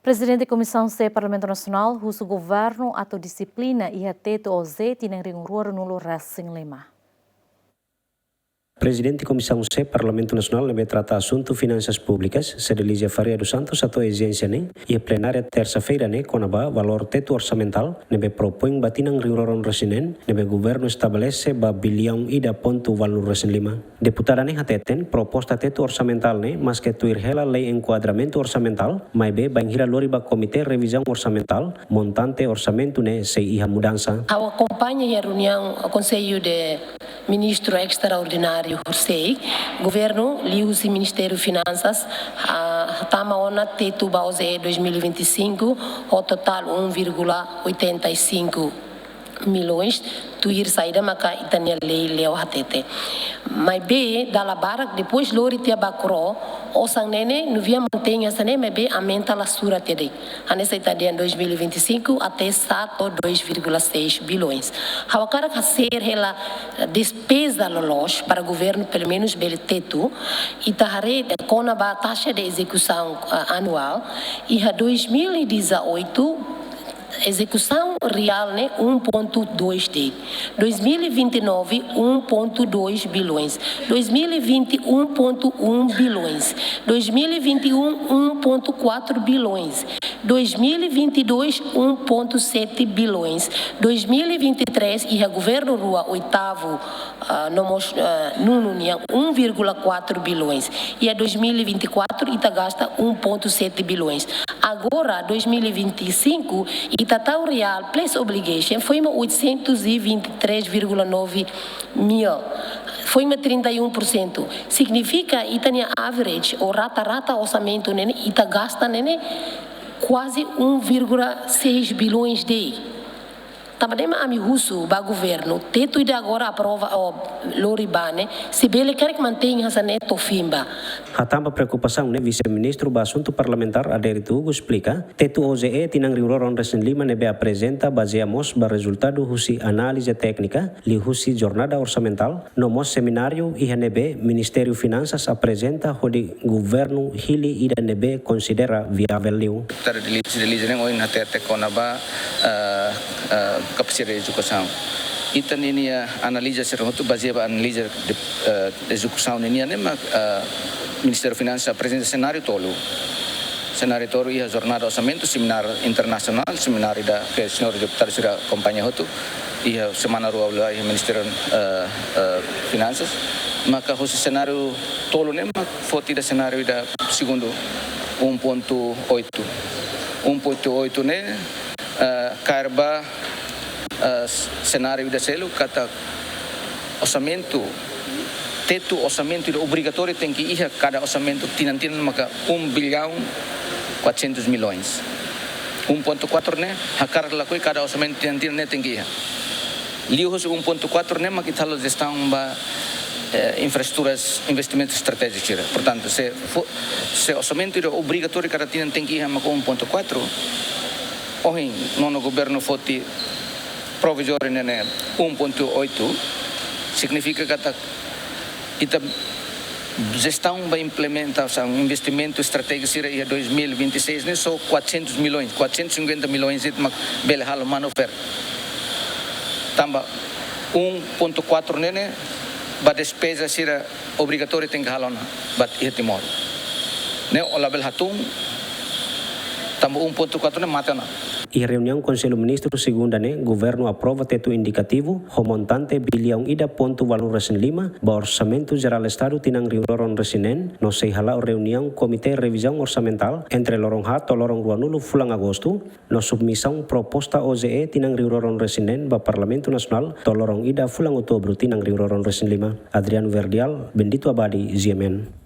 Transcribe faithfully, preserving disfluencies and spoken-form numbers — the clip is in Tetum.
Prezidente Komisaun C Parlamentu Nasionál husu governu atu dixiplina iha tetu OJE tinan rihun rua ruanulu resin lima. Prezidente Komisaun C Parlamentu Nasionál ne'ebé trata asuntu finansas públikas, Cedelizia Faria dos Santos, hato'o ezijénsia ne'e iha plenária tersa-feira ne'e kona-ba valór tetu orsamentál ne'ebé propoin ba tinan rihun rua ruanulu resin neen, ne'ebé governu estabelese ba biliaun ida pontu ualunulu resin lima. Deputada ne'e hateten, proposta tetu orsamentál ne'e maske tuir hela lei enkuadramentu orsamentál, maibé bainhira lori ba Komité Revizaun Orsamentál, montante orsamentu ne'e sei iha mudansa. Ha'u akompaña iha reuniaun Konsellu de Ministru Estraordináriu horisehik, governu liuhusi Ministériu Finansas, ah, tama ona tetu ba OJE dois mil e vinte e cinco, ho totál um vírgula oitenta e cinco milhões, tuir saida maka ita-nia lei Leo hatete. Maibé, dala barak, depois lori tiha ba KRO, osan ne'e ne'e, nuvia mantein hanesan ne'e, maibé aumenta la sura tiha de'it. Hanesan ita dehan dois mil e vinte e cinco até sá to'o dois vírgula seis bilhões. Ha'u hakarak haseer hela despeza loloos para governu, pelumenus bele tetu, ita haree kona-ba taxa de execução, ah, anual, iha dois mil e dezoito, execução real ne'e um ponto dois de'it. Dois mil e vinte e nove, um ponto dois bilhões. Dois mil e vinte, um ponto um bilhões. Dois mil e vinte e um, um ponto quatro bilhões. Dois mil e vinte e dois, um ponto sete bilhões. Dois mil e vinte e três, iha governu rua oitavu, ah, no mós, ah, nonu nian, um vírgula quatro bilhões. Iha dois mil e vinte e quatro, ita gasta um ponto sete bilhões. Agora, dois mil e vinte e cinco, ita tau real plus obligation, foin mak oitocentos e vinte e três vírgula nove mil. Foin mak trinta e um por cento. Signifika, ita-nia average, ou rata-rata orsamentu ne'e ne'e, ita gasta ne'e ne'e kuaze um vírgula seis bilhões de'it. Tanba ne'e mak ami husu ba governu, tetu ida agora aprova ou lori ba ne'e, se bele karik mantein hanesan ne'e to'o fim ba. Hatán ba preokupasaun ne'e, Vise-Ministru ba Asuntu Parlamentár Adérito Hugo esplika, tetu OJE tinan rihun rua ruanulu resin lima ne'ebé aprezenta bazeia mós ba rezultadu husi análize téknika, liuhusi jornada orsamentál, no mós semináriu iha ne'ebé Ministériu Finansas aprezenta hodi governu hili ida ne'ebé konsidera viavel liu. Deputada Cedelizia, Cedelizia ne'e ohin hatete kona-ba, eh, eh, kapasidade de ezekusaun. Ita ninia analiza sira hotu bazeia ba analiza de, eh, ezekusaun nian ne'e mak, eh, Ministériu Finansas aprezenta senáriu tolu. Senáriu tolu iha jornada orsamentu, semináriu internasionál, semináriu ida ke señór deputadu sira akompaña hotu, iha semana rua ulua iha Ministériu, eh, eh, Finansas. Maka husi senáriu tolu ne'e mak foti ida senáriu ida segundu, um ponto oito. Um ponto oito ne'e, eh, kaer ba, eh, senáriu ida seluk katak orsamentu, tetu orsamentu ida obrigatóriu tenke iha kada orsamentu tinan-tinan maka um bilhão quatrocentos milhões. Um ponto quatro ne'e, hakarak lakohi kada orsamentu tinan-tinan ne'e tenke iha. Liuhusi um ponto quatro ne'e mak ita halo jestaun ba, eh, infraestruturas, investimentu estratéjiku sira. Portantu, se fo-, se orsamentu ida obrigatóriu kada tinan tenke iha maka um ponto quatro, ohin nonu governu foti provizóriu ne'e ne'e um ponto oito, signifika katak ita jestaun ba implementasaun investimentu estratéjiku sira iha dois mil e vinte e seis ne'e só quatrocentos milhões, quatrocentos e cinquenta milhões de'it mak bele halo manuver. Tanba um ponto quatro ne'e ne'e ba despeza sira obrigatóriu tenke halo ona ba iha Timor. Ne'e labele hatún, tanba um ponto quatro ne'e mate ona. Iha reuniaun Konsellu Ministru segunda ne'e, governu aprova tetu indikativu ho montante biliaun ida pontu ualunulu resin lima ba Orsamentu Jerál Estadu tinan rihun rua ruanulu resin neen, no sei hala'o reuniaun Komité Revizaun Orsamentál entre loron haat to'o loron ruanulu fulan Agostu, no submisaun proposta OJE tinan rihun rua ruanulu resin neen ba Parlamentu Nasionál to'o loron ida fulan Outubru tinan rihun rua ruanulu resin lima. Adriano Verdial, Bendito Abadi, G M N.